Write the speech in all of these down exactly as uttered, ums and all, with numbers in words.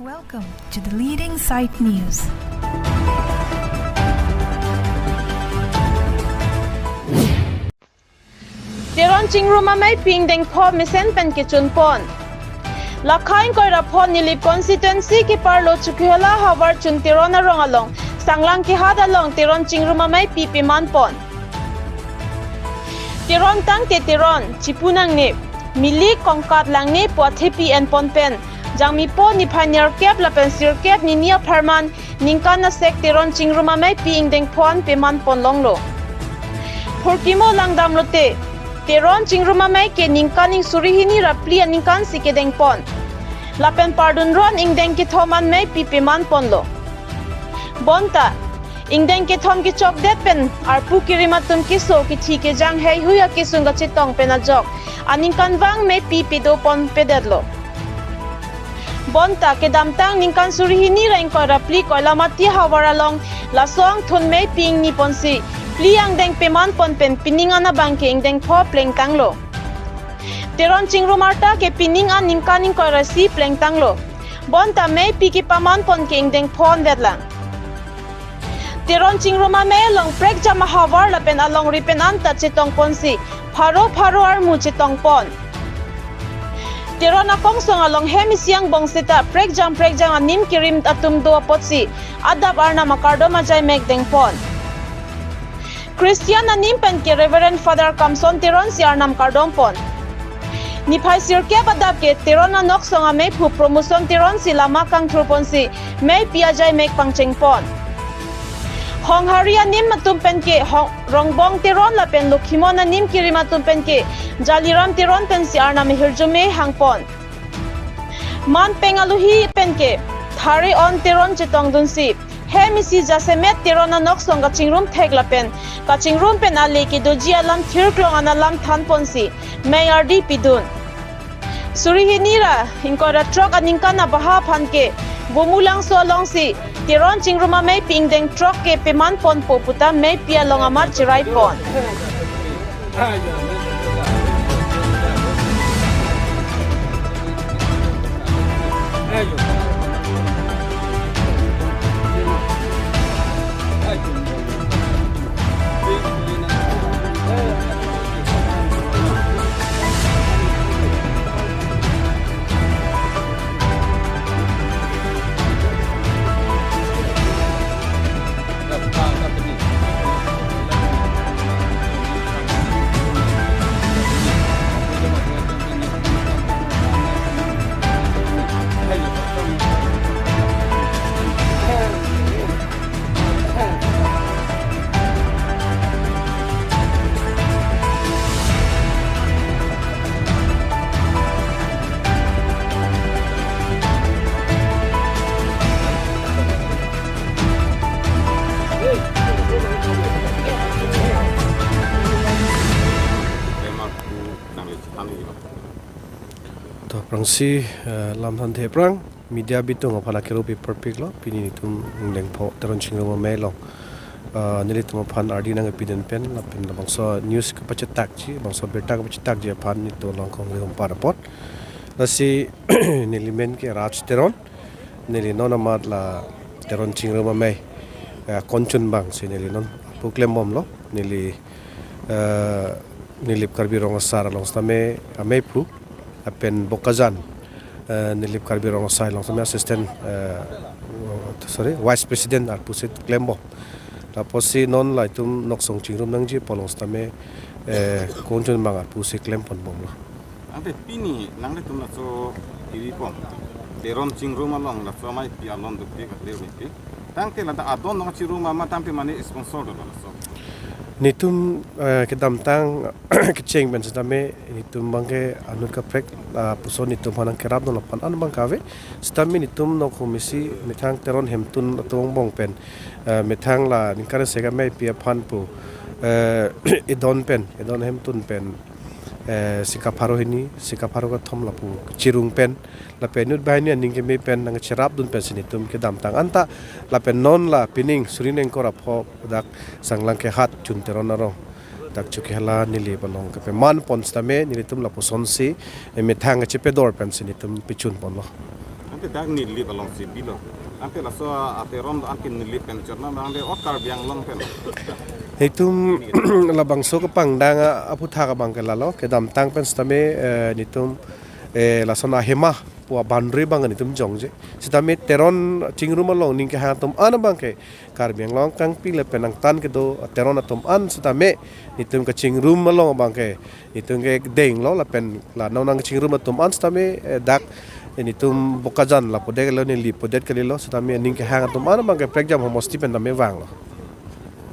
Welcome to the leading site news. Teron Chingrum ameipi ingdeng pho mesen pen kechun pon. Lakha ingkoi ra pho Nilip constituency keparlo Chokihola havar Chun Teron arong along Sanglang Kehat along Teron Chingrum ameipi peman pon. Teron tangte Teron, chipu nangne, milik kongkat langne pu athepi en pon pen, Jangmipo niphai nerkep lapen sirkep nini apharman, ningkan asek Teron Chingrum ameipi ingdeng pho an peman pon longlo. Phurkimo langdam lote, Teron Chingrum amei ke ningkan ing suri hini ra phli aningkan si kedeng pon. Lapen pardun ron ingdeng kethom an meipi peman ponlo. Bonta, ingdeng kethom kechokdet pen arpu kerim atum keso kithi kejang heihui akesung kachetong pen ajok aningkanvang meipi pedo pon pedetlo. Bonta kedamtang ningkan suri hini ra ingkoi ra phli Koilamati havar along laso angthun meipi ingni ponsi phli angdeng peman pon pen pining an abang ke ingdeng pho plengtanglo. Teron Chingrum arta ke pining an ningkan ingkoi ra isi plengtanglo. Bonta meipi kepaman pon ke ingdeng pho an vetlang. Teron Chingrum amei along prekjam ahavar lapen alongri pen anta chetong ponsi pharo pharo armu chetong pon. Teron akongsong along hem isi angbong seta prekjam prekjam anim kerim atum do apotsi adap arnam akardom ajai mek deng pon. Christian anim pen ke Reverend Father Kamson Teron si arnam kardom pon. Niphai sirkep adap ke Teron anoksong ameiphu Promotion Teron si lama kangthur ponsi meipi ajai mek pangcheng pon. Honghari anim atum pen ke Hong-, Rongbong Teron lapen Lokhimon anim kerim atum pen ke Jaliram Teron pensi arnam ahirjume hang pon. Man peng aluhi pen ke Thare On Teron chetongdunsi hem isi jasemet Teron anoksong kachingrum thek lapen kachingrum pen ale kedoji alam thirklong an alam than ponsi mei ardi pidun. Suri hini ra ingkoi ra throk aningkan abaha aphan ke Bumulangso alongsi Teron Chingrum ameipi ingdeng throk ke peman ponpo puta meipi along amat cherai pon. To aphrangsi, eh, lam thanthe aphrang media abitung aphan akero paper piklo, pini netum ingdeng pho Teron Chingrum amei along, eh, nelitum aphan ardi nangpidun pen lapen labangso news kapachethakji, bangso birta kapachethakji aphan netum along kongri humpar apot. Lasi neli men ke Raj Teron, neli non amat la Teron Chingrum amei, eh, konchun abang si neli non pu klembomlo, neli, eh, Nilip Karbi Rong Asar along sitame ameiphu, lapen Bokajan, eh, Nilip Karbi Rong Asar along sitame assistant, eh, sorry, vice president arpu si klembom. Lapusi non la itum noksong chingrum nangji pu along sitame, eh, konchun abang arpu si klemponbomlo. Ante pini nanglitum laso iri pon Teron Chingrum along laso ameipi alon dukpik atleunipi. Tangte ladak adon nong chingrum ama tangte mane sponsor do laso. Netum, eh, kedamtang kecheng pen sitame netum abang ke anut kaprek, ah, puson netum aphan nangkerapdun aphan an abang kave. Sitame netum nokho mesi methang Teron hemtun atum angbong pen, eh, methang la ningkan asek ameipi aphan pu, eh, edon pen, edon hemtun pen, eh, sika pharo hini, sika pharo kethom lapu chirung pen, lapen inut banghini aning keme pen nangcherapdun pensi netum kedamtang anta, lapen non la pining suri ingkoi ra pho dak Sanglang Kehat Chun Teron arong, dak Chokihola Nilip along kepeman pon sitame nelitum lapusonsi, eh, methang kachepedor pensi netum pechun ponlo. Dak Nilip alongsi bilo. Ante laso a Teron do-an ke Nilip pen chot ma bang de o Karbi Anglong pen. Itum labangso kepangdang a- aphuthak abang ke lalo, kedamtang pen sitame, eh, nitum, eh, lason ahema pu a-boundary abang nitum jongje. Sitame Teron Chingrum along ning kehang atum an abang ke Karbi Anglong kangpi lapen angtan kedo Teron atum an sitame nitum kachingrum along abang ke nitum ke denglo lapen la nonang kachingrum atum an sitame, eh, dak, eh, nitum Bokajan lapu det lo, Nilip pu det kalilo sitame ning kehang atum an abang ke prekjam homosti pen tame vanglo.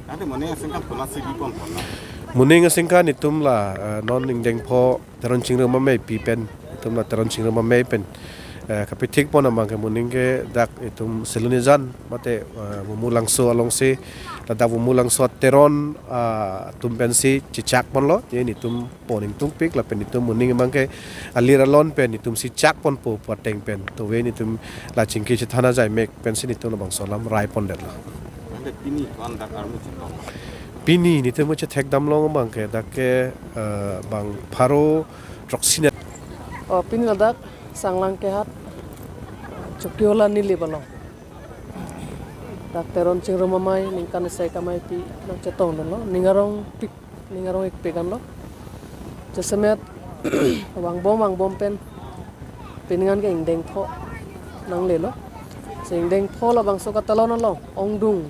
Ante moning asengkan konatsi bipon pon na? Moning asengkan nitum la, eh, non ingdeng pho Teron Chingrum Amei pi pen, itum la Teron Chingrum Amei pen, eh, kapithik pon abang ke moning ke dak itum Silonijan mate, eh, Bumulangso alongsi, ladak Bumulangso Teron, ah, atum pensi chechak ponlo, ye nitum pon ingtungpik lapen nitum moning abang ke alir alon pen nitumsi chak ponpo pu ateng pen. Tove nitum la chingki chethan ajai mek pensi nitum labangso alam rai pondetlo. Ante pini ko-an dak armu chetong? Pini nitum chethekdam long abang ke dak ke, eh, bang pharo throksi net. Oh, pini ladak Sanglang Kehat, Chokiola Nilip along dak Teron Chingrum Amei ningkan isi kamai pi nangchetongdunlo, ning arong pik, ning arong-ikpik anlo. Jasemet vangbom vangbom pen, pini ningkan ke ingdeng pho nanglelo. Si ingdeng pho labangso katalon along ongdung,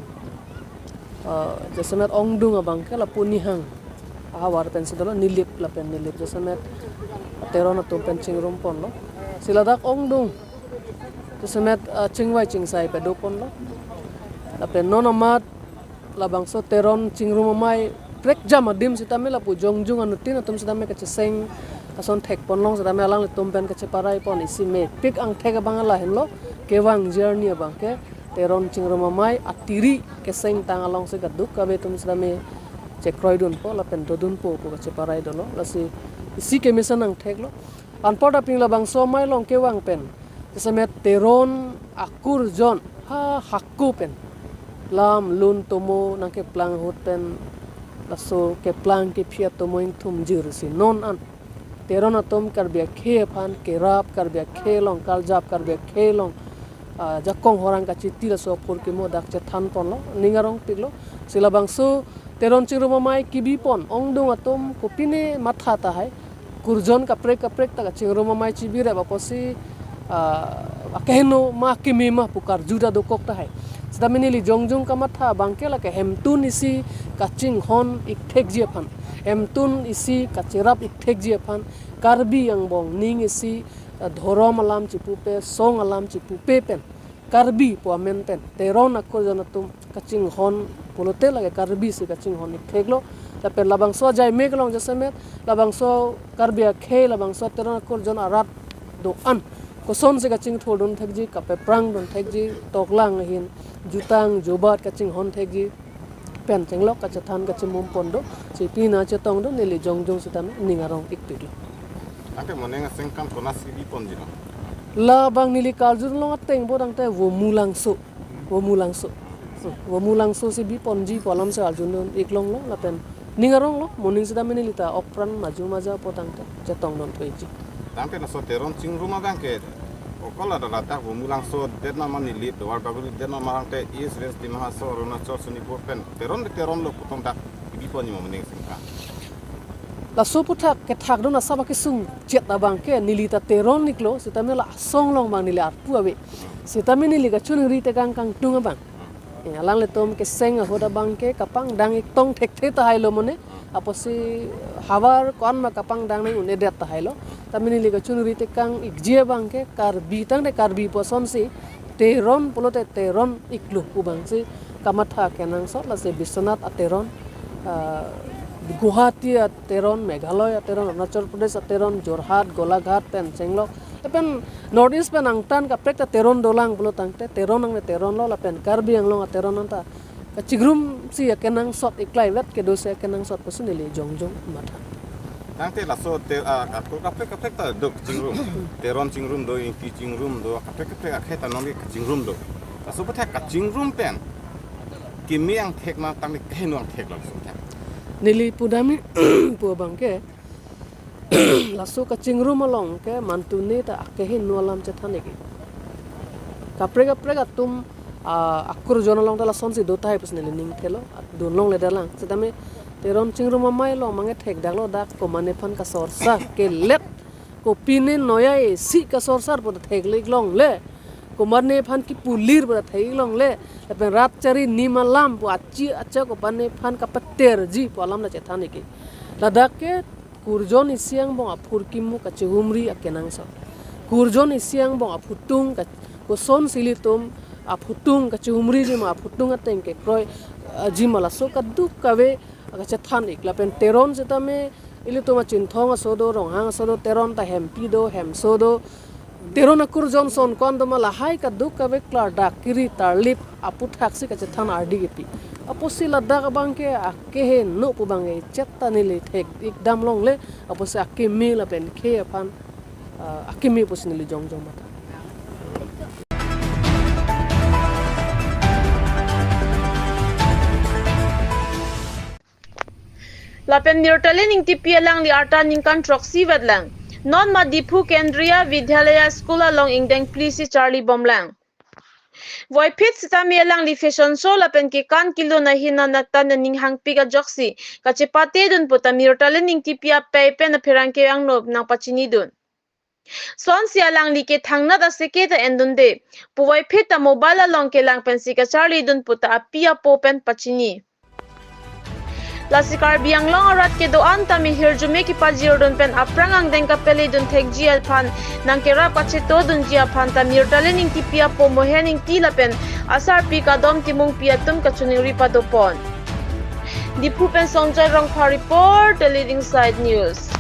ah, jasemet ongdung abang ke lapu Nihang ahavar pensi dolo, Nilip lapen Nilip jasemet Teron atum pen chingrum ponlo. Si ladak ongdung jasemet, ah, chingvai chingsai pado ponlo. Lapen non amat labangso Teron Chingrum Amei prekjam adim sitame lapu jongjung anuttin atum sitame kacheseng ason thek ponlong sitame alanglitum pen kacheparai pon, isi mepik angthek abang lahenlo, kevang journey abang ke Teron Chingrum Amei atiri keseng tang alongsi kadokave atum sitame chekroidunpo lapen dodunpo pu kacheparai dolo. Lasi isi kemesen angtheklo. Anparta pini labangso amei along kevang pen jasemet Teron akurjon ha hako pen lam lun tomo nangkeplang ahut pen laso keplang kephi atomo ingthum jirsi non an Teron atum Karbi akhei aphan kerap, Karbi akhei along karjap, Karbi akhei along, ah, jakong horang kachiti laso aphurkimo dak chethan ponlo, ning arong-ikpiklo. Si labangso Teron Chingrum Amei kebi pon ongdung atum kopine matha tahai, kurjon kaprek kaprek ta kachingrum amei chibirep apotsi, ah, akeheno ma akeme ma pu karju ta dokok tahai. Sitame neli jongjung kamatha abang ke lake hemtun isi kachinghon-ikthekji aphan, hemtun isi kacherap-ikthekji aphan, Karbi angbong ning isi, ah, dhorom alam chipupe, song alam chipupe pen, Karbi pu amen pen Teron akurjon atum kachinghon pulote lake Karbi si kachinghon-iktheklo. Lapen labangso ajai mek along jasemet labangso Karbi akhei, labangso Teron akurjon arat do-an kosonsi kachingthurdun thekji, kapeprangdun thekji, toklang ahin jutang jubat kachinghon thekji pen chenglok kachethan kachimum pon do. Si pini nangchetongdun neli jongjung sitame ning arong-ikpiklo. Ante moning asengkan konatsi bi ponji lo? Labang neli karjulong ateng bo tangte Bumulangso. Bumulangso. Hmm, Bumulangso si bi ponji pu alamsi arjudun-iklonglo lapen ning aronglo, moning sitame neli ta ok pran maju maja po tangte chetongdun thuji. Tangte laso Teron Chingrum abang ke okol ada ladak Bumulangso det ma ma Nilip, Duarbagori det ma ma tangte East West Dima Hasao, Arunachal, Sonipur pen Teron de Teron lo pu tong dak bi ponji ma moning asengkan? Laso aphuthak kethakdun asap akesung chet abang ke neli ta Teron-iklo, sitame la asong along abang neli arpu ave. Sitame neli kachoningri tekang kangtung abang, eh, alanglitum keseng ahut abang ke kapangdang-iktong thekthe tahailo mone. Apotsi havar ko-an ma kapangdang nang un-edet tahailo. Tame neli kachoningri tekang-ikji abang ke Karbi tangte Karbi pu asonsi, Teron pulote Teron-iklo pu abangsi kamatha kenangsot, lasi Biswanath ateron, ah, Guwahati ateron, Meghalaya ateron, Arunachal Pradesh ateron, Jorhat, Golaghat pen chenglok. Lapen North East pen angtan kaprek ta Teron dolang pulo tangte, Teron nangve Teron lo, lapen Karbi Anglong ateron anta kachingrumsi akenangsot, iklaivet kedosi akenangsot pusi neli jongjung matha. Tangte laso te, ah, ako kaprek kaprek ta do kachingrum. Teron chingrum do, Ingti chingrum do, kaprek kaprek akhei ta nonke kachingrum do. Laso aphuthak kachingrum pen keme angthek ma tangte keheno angthek laso aphuthak? Neli pudamji pu abang ke, laso kachingrum along ke mantune ta akeheno alam chethan-ikji. Kaprek kaprek atum, ah, akurjon along ta lasonsi do tahai pusi neli ning thelo, dun longledet lang. Setame Teron Chingrum Amei along mangethek daklo, dak komatne aphan kasorsar kelet, kopine noya esi kasorsar pu ta thek-ik longle, komatne aphan kipulir pu ta thek-ik longle, lapen rat chari nim alam pu achi acha komatne aphan kapaterji pu alam ta chethan-ik ke. Ladak ke kurjon isi angbong aphurkimo kachihumri akenangsot. Kurjon isi angbong aphutung ka-, kosonsi ilitum aphutung kachihumriji ma, aphutung ateng kekroi, ah, ji ma, laso kadokave kachethan-ik. Lapen Teron setame ilitum a-Chinthong aso do, Ronghang aso do, Teron ta Hempi do, Hemso do, Teron akurjon son ko-an do ma, lahai kadokave klardak kiri tarlip aputhaksi kachethan ardi kipi. Apotsi ladak abang ke akeheno pu abang ke chet ta neli thek-ik dam longle, apotsi akeme lapen khei aphan, ah, akeme pusi neli jongjong matha. Lapen Mirtalin Ingtipi alangli arta ningkan throksi vetlang. Non ma Diphu Kendriya Vidyalaya School along ingdeng phli si charlibomlang. Voiphit sitame alangli fashion show lapen kekan kelun ahin anatan aning hangpik ajoksi kachepatedun pu ta Mirtalin Ingtipi apei pen apherangke angno nangpachinidun. Sonsi alangli ke thangnat aseke ta endunde pu voiphit ta mobile along kelang pensi kacharlidun pu ta api apo pen pachini. Lasi Karbi Anglong arat kedo-an tame hirjume kepajirdun pen aphrang angdeng kapeledun thekji aphan nangkerap kachetodunji aphan ta Mirtalin Ingtipi apo Mohen Ingti lapen asarpi Kadom Timungpi atum kachiningri padopon. Diphu pen Sonjoy Rongphar report, The Leading Side News.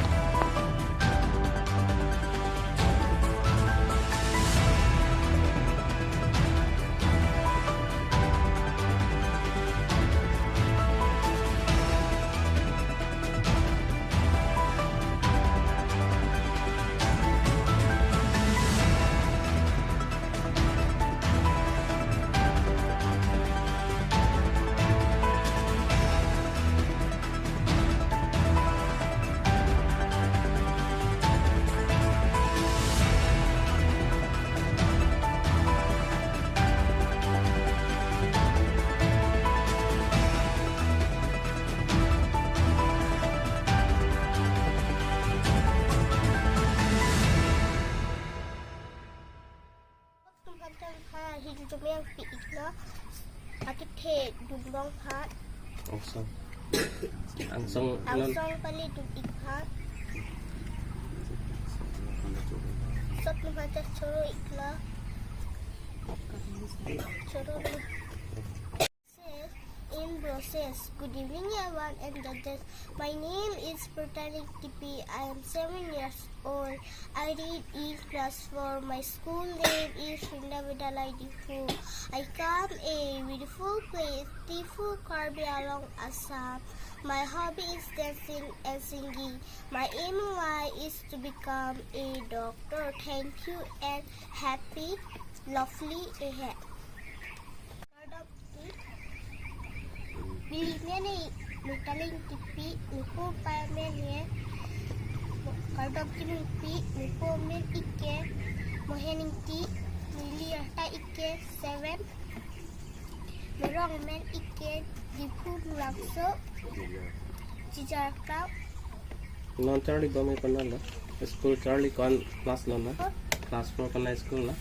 Tum phan tang pha hirjume angpi-iklo. Akethe dungbong pha. Angsong. Angsong non. Angsong pali dun-ik pha. Sot tum phan tang choro-iklo. Choro-iklo. In process. Good evening, everyone and judges. My name is Purtali Tipi. I am seven years old. I read in class four. My school name is Sunda Vidyalaya Diphu. I come a beautiful place, Diphu, Karbi Anglong, Assam. My hobby is dancing and singing. My aim in life is to become a doctor. Thank you and happy, lovely ahead. Kardom Ingti. Neli men ke Mirtalin Ingtipi, nepo pai men ke Kardom Ingtipi, nepo men ik ke Mohen Ingti, neli arta ik ke seven, nerong men ik ke Diphu Mlangso, Chijar Kau. Non charlibom ke konat lo? School charli ko-an class lo na? Four. Class four konat school na?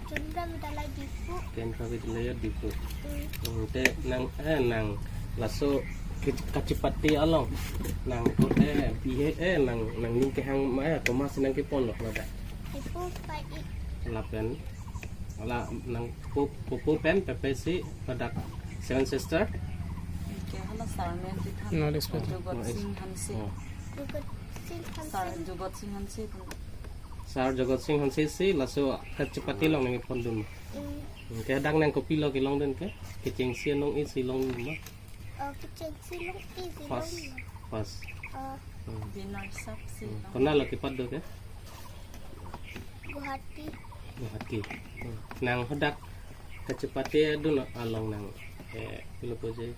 Sunda Vidyalaya Diphu. Kendriya Vidyalaya Diphu. Hmm. Hmm, te nang, eh, nang laso ke-, kachepate along nang, eh, bihe, eh, nang, nangning kehang ma, eh, komatsi nangkepon lo ladak? Diphu pai-ik. Lapen la nangpo, popo pen pepe si ladak Seven Sister. Ke hala sar men chethan. No, respect. Jugot Singh Hanse. Oh. Jugot Singh Hanse. Sar Jugot Singh Hanse. Sar Jugot Singh Hanse si laso kachepate along nangkepondun. Mm. Ke dak nang kopilo kelongdun ke? Kechengsi anong-isi longdun ma? Oh, kechengsi anong-isi longdun. First. First. Oh. Hmm. Winner sap si. Hmm. Konat lo kepat do ke? Guwahati. Guwahati. Hmm. Nang hadak kachepate adun along nang, eh, pilo puji.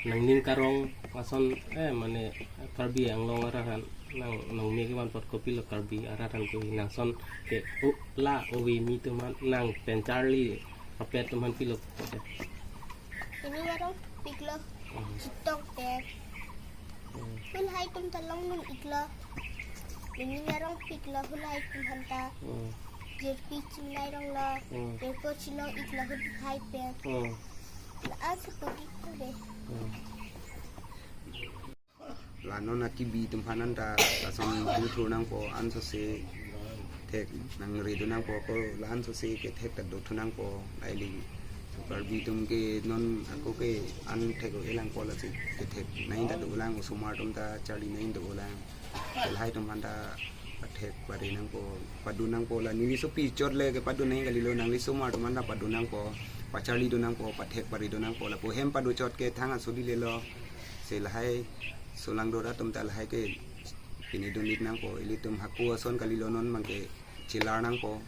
Nangning karong ason, eh, mane Karbi Anglong arat aphan nang, nangme kevan apot kopilo, Karbi arat aphan ke nangson ke, o, la ove mi atum aphan nang pen charli rapet atum aphan pilo. Nangning arong piklo, hmm, chitong pen. Hmm. Hul hai atum ta longdun iklo. Nangning arong piklo hul hai atum aphan ta. Hmm. Jirpi chimnai ronglo. Hmm. Jirpo chilong iklo hul hai pen. Hmm. La-an si pagi tu de. Hmm. La non akibi atum aphan anta lason dothu nangpo, ansose thek nangre do nangpo, ko la ansose ke thek ta dothu nangpo, laili. Karbi atum ke non ako ke an thek o-e langpo, lasi ke thek nangji ta dolang, osomar atum ta charli nangji dolang. Lahai atum aphan ta pathek pare nangpo, padun nangpo, la neli sopi chot le ke padun nangji kalilo, nangli somar atum aphan ta padun nangpo, pacharli do nangpo, pathek pare do nangpo, lapu hem pado chot ke thang asodi lelo. Se lahai solangdo atum ta lahai ke pini dun ik nangpo, ilitum hako ason kalilo, non abang ke chelar nangpo,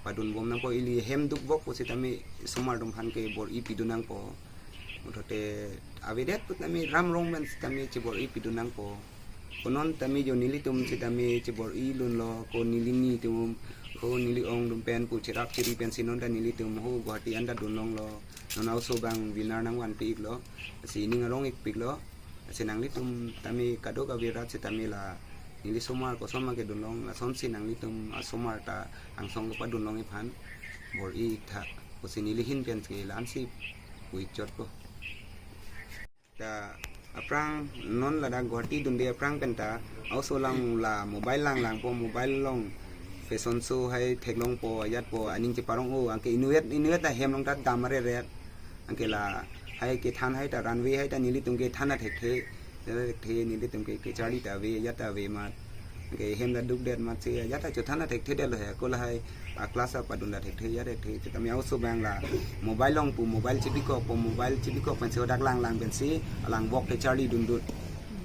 padun bom nangpo, ili hem dukvok pusitame somar atum aphan ke bor-i pidun nangpo. Muthote avedet putame ram rong pen sitame chebor-i pidun nangpo. Ko non tame jo nelitum sitame chebor-i dunlo, ko neli nitum, ko neli ong atum pen pu cherap cheri pensi non ta nelitum ho Guwahati anta dun longlo. Non a-oso abang webinar nangvanpi iklo. Lasi ning arong ik piklo. Lasi nanglitum tame kadokave arat sitame la neli somar koson ma kedun long, lasonsi nanglitum asomar ta angsong kepadun longji aphan bor-i ik tha pusi neli ahin pen ke la ansi pu ik chotpo. Ta aphrang non ladak Guwahati dunde aphrang pen ta a-oso alang la mobile lang langpo, mobile along fashion show hai theklongpo, ajatpo, aning cheparong o, anke inutvet inutvet ta hem along ta dam areret. Anke lahai kethan hai ta, runway hai ta nelitum kethan ta thekthe, thekthe nelitum ke kecharli ta ave, ajat ta ave amat. Anke hem ta dukdet amatsi ajat ta chothan ta thekthedetlo he, ko lahai a-class apadun ta thekthe, ajat thekthe. Sitame a-oso abang la mobile along pu mobile chebikokpo, mobile chebikok pensi hadak lang lang pensi alang vok kecharli dundun.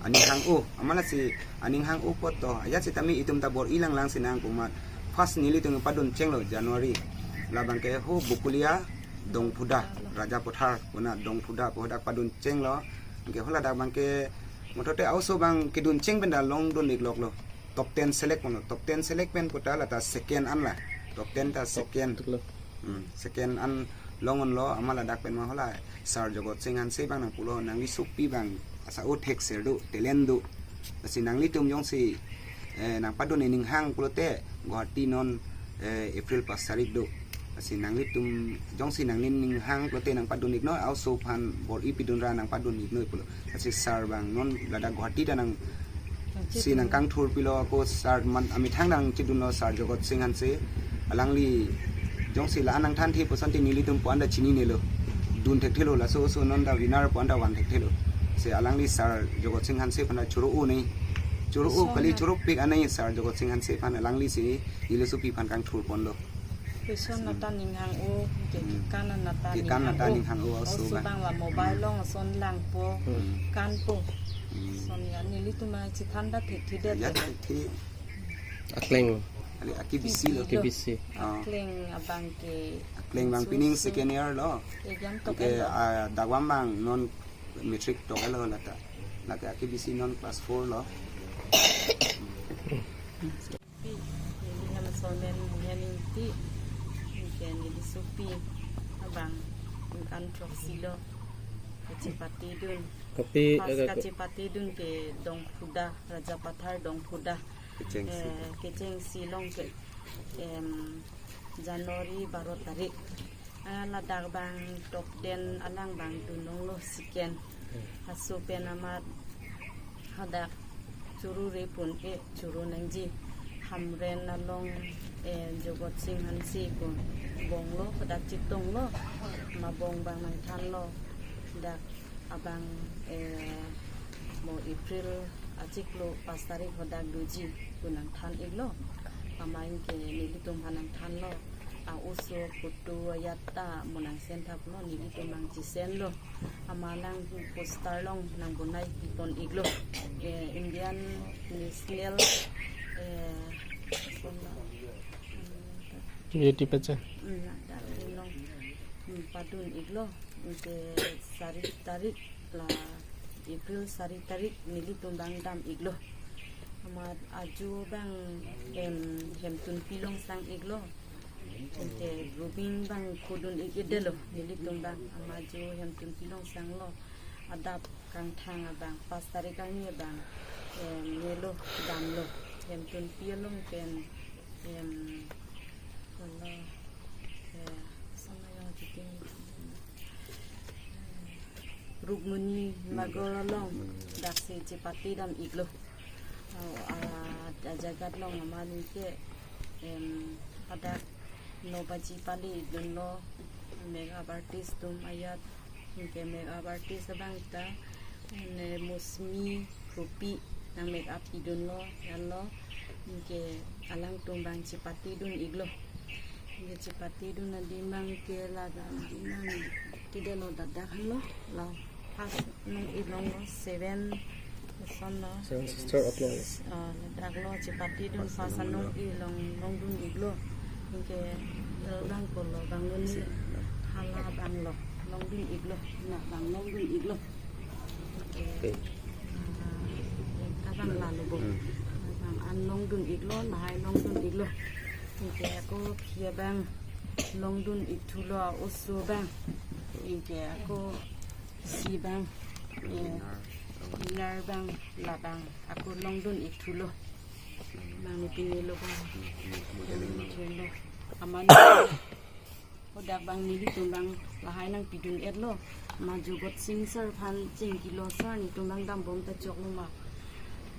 Aning hang-o, amat lasi aning hang-o apot to, ajat sitame itum ta bor-i lang lang sinang pu amat. First nelitum padun chenglo January. Labang ke ho Bokolia Dongphuda, Rajapathar, puna Dongphuda pu hadak padun chenglo. Anke haladak abang ke muthote a-oso abang kedun cheng pen ta longdun ikloklo. Top ten select ponlo. Top ten select pen puta la ta second an la. Top ten ta second. Top, top. Hmm, second an long-onlo, amat ladak pen ma hala Sir Jogot Sing Hanse abang nangpulo, nangli sopi abang asa o thekser do, talent do. Lasi nanglitum jongsi, eh, nangpadun ining hang pulote Guwahati non, eh, April pas tarik do. Lasi nanglitum jongsi nangning hang pulote nangpadun iknoi, a-oso aphan bor-i pidun ra nangpadun iknoi pulo. Lasi sir abang non ladak Guwahati ta nangsi nangkangthur pilo, ako sir amat amethang nangchedunlo, Sir Jogot Sing Hanse. Alangli jongsi la-an nangthanthe pu asonte nelitum pu anta chininelo. Dun thekthelo, laso oso non ta winner pu anta van thekthelo. Si alangli Sir Jogot Sing Hanse aphan ta choro-o nei. Choro-o, lason kali na- choropik anei Sir Jogot Sing Hanse aphan, alanglisi neli sopi aphan kangthur ponlo. Lason nata ning hang-o, ke, hmm, kekan nata ning hang-o. Kekan nata ning hang-o, a-oso abang. A-oso abang la mobile along ason langpo, hmm, kanpo. Hmm. Lason ya nelitum ma chethan ta thekthedet. Ya, thekthe. Akleng. Ali aki bisi lo. Aki bisi. Ah. Akleng abang ke. Akleng abang pining second year lo. Exam tok-et lo. Anke, ah, adakvam abang non matric tok-et lo lata. Lake aki bisi non class four lo. Pi, neli hem ason men Munghen Ingti, neli sopi abang ningkan throksi lo, kachepatedun. Kopi, first, eh, kachepatedun ke Dongphuda, Rajapathar Dongphuda. Kechengsi. Eh, kechengsi along ke, em, January baro tarik. Ah, ladak abang top ten alang abang dunlonglo second. Hmm. Laso pen amat hadak choro-re pon-e, choro nangji. Hamren along, eh, Jogot Sing Hanse pu bonglo, hadak chetonglo. Ma bong abang nangthanlo. Dak abang, eh, mo April achiklo pas tarik hadak doji pu nangthan iklo. Amat anke nelitum aphan nangthanlo. A-oso photo ajat ta mo nang send thaplo, nelitum nangchesenlo. Amat nang poster along nangbonai pipon iklo. Eh, Indian National, eh, Beauty pageant. Hmm, ladak along, hmm, padun iklo. Anke sari tarik la April sari tarik nelitum bang dam iklo. Amat ajo bang em, Hemtunpi along sang iklo. Ante grooming bang kudun ik-edetlo nelitum bang. Amat ajo Hemtunpi along sanglo. Adap kangthang abang pas tarik kangni abang em, nelo damlo. Hemtunpi along pen em, kono eh, sama yang chiting Rukmini Nagar along daksi chepate dam iklo. Oh, ah, ajagat along amat anke em, hadak no baji pali dunlo makeup artist atum ajat, anke makeup artist abang ta ne Mosmi Kropi nang makeup pidunlo, anlo anke alangtum bang chepate dun iklo. Anke chepate dun adim bang ke ladak adim bang tidelo dadak hanlo, la pas nung ilong lo seven, son lo. Seven sister along. Ah, ladak lo chepate dun pas nung ilong long dun iklo. Anke el bang kolo bang lo ni hala bang lo long dun iklo, na bang long dun iklo. Anke Okay. Ah, ekta bang lalo bo. Hmm. Bang an long dun iklo, lahai long dun iklo. Anke ako phi abang long dun ik thulo oso bang. Anke ako si bang. Eh, Inar bang, labang ako long dun ik thulo. Bang ni pinelo bang. Thulo. Amat hadak bang nelitum bang lahai nang pidun-etlo. Ma Jugot Sing sir aphan chingkilo, sir netum bang dambom ta choklo ma.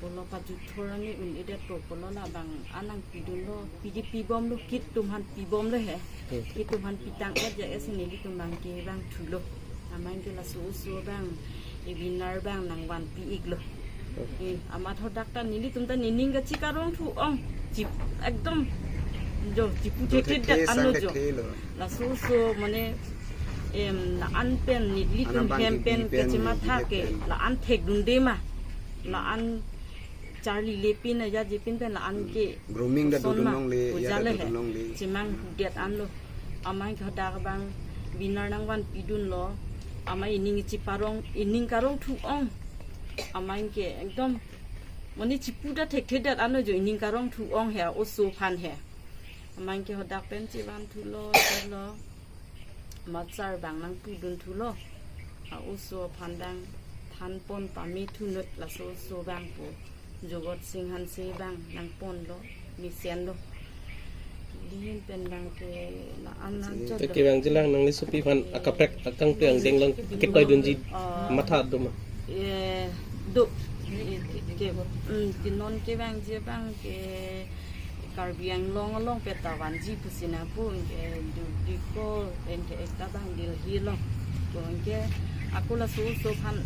Pulo pajut thor ani un-edet po pulo, labang an nang pidunlo, pidi pibomlo, kit atum aphan pibomlo he. Hmm. Kit atum aphan pitang-et ja esi nelitum bang ke bang thulo. Amat anke laso oso bang, Ebinar bang nang vanpi iklo. Eh, amat hadak ta nelitum ta nening kachikarong thu-ong. Chip, ekdom jo, chipu thekthe dak ano jo. Laso oso mane em, la-an pen nelitum hem pen kachematha ke, la-an thekdunde ma. La-an charlile pin aja je pin pen la-an ke grooming da son ma dodun longle, ya da pujale he dodun longle. Chemang hudet anlo. Amat hadak bang Ebinar nang vanpi dunlo. Amat ening chiparong, ening karong thu-ong. Amat anke ekdom mane chipu ta thekthe det ano jo, ening karong thu-ong he oso aphan he. Amat anke hadak pen chevan thulo, thulo. Amat sir bang nang pidun thulo. A oso aphan dang than pon pame thunoi laso oso bang po. Jugot Sing Hanse bang nang ponlo, mesenlo. Din pen bang ke la-an nang chot. Ke bang jilang nangli sopi aphan akaprek akangpi angdeng along ketoi dunji matha do ma? Eh, do. Ke, ke, mm, ke non ke bang je bang ke Karbi Anglong along peta vanji pusi nangpu, anke du diko, anke ekta bang Delhi along. To anke ako laso oso aphan,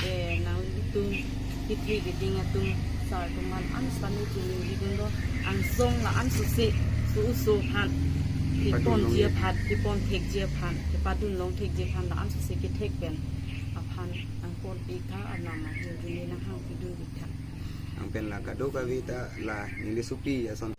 eh, nangtum kitri kiting atum sar atum aphan an sani chini dun lo, angsong la-an suse, so oso aphan kepon ji aphan, kepon thekji aphan, kepadun long thekji aphan la-an suse kethek pen aphan nang ponpi tha, anam ahin duni nang hangpi dun bi tha. Nang pen la kadokave ta la neli sopi ason.